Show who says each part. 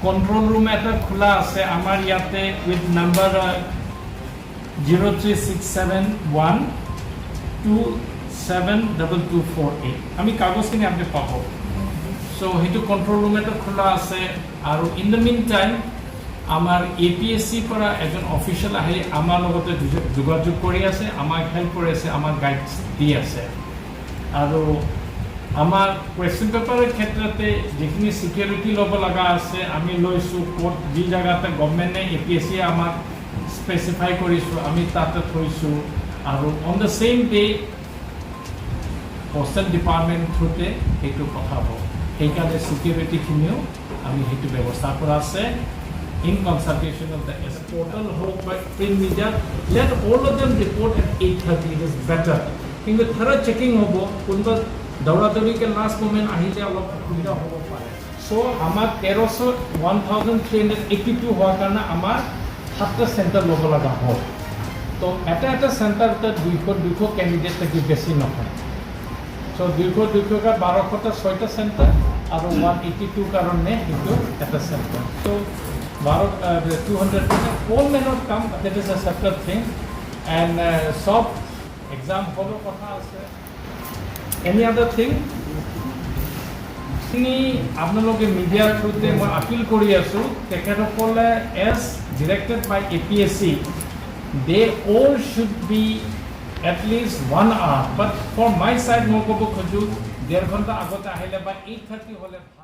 Speaker 1: Control room এটা খোলা আছে আমাৰ ইয়াতে with number 03671272248। আমি কাগজখিনি আপুনি পাব। চ' সেইটো কণ্ট্ৰল ৰুম এটা খোলা আছে আৰু ইন the mean time আমাৰ এ পি এছ চিৰ পৰা এজন অফিচিয়েল আহি আমাৰ লগতে যোগাযোগ কৰি আছে, আমাক হেল্প কৰি আছে, আমাক গাইড দি আছে। আৰু আমাৰ কুৱেশ্যন পেপাৰৰ ক্ষেত্ৰতে যিখিনি ছিকিউৰিটি ল'ব লগা আছে, আমি লৈছোঁ। ক'ত যি জেগাতে গভমেণ্টে, এ পি এছ চিয়ে আমাক স্পেচিফাই কৰিছোঁ, আমি তাতে থৈছোঁ। আৰু on the same day postal department থ্ৰুতে সেইটো পঠাব। সেইকাৰণে ছিকিউৰিটিখিনিও আমি সেইটো ব্যৱস্থা কৰা আছে in consultation of the S portal হওক বা print media. Let all of them report at 8:30, it is better. কিন্তু থাৰ চেকিং হ'ব, কোনোবা দৌৰা দৌৰিকৈ লাষ্ট মুমেণ্ট আহিলে অলপ অসুবিধা হ'ব পাৰে। চ' আমাৰ 1300, 1382 হোৱাৰ কাৰণে আমাৰ সাতটা চেণ্টাৰ ল'ব লগা হ'ল। তো এটা এটা চেণ্টাৰতে 200 200 কেণ্ডিডেট থাকি বেছি নহয়। চ' 200 200কৈ 1200টা, ছয়টা চেণ্টাৰ আৰু 182 কাৰণে সেইটো এটা centre. So' 12 200 all may not come, that is a separate thing. And চব এক্সাম হলৰ কথা আছে। এনি আদাৰ থিং খিনি আপোনালোকে মিডিয়াৰ থ্ৰুতে মই আপিল কৰি আছোঁ, তেখেতসকলে as directed by APSC, they all should be at least one hour, but for my side মই ক'ব খোজোঁ, ডেৰ ঘণ্টা আগতে আহিলে বা 8:30 হ'লে ভাল।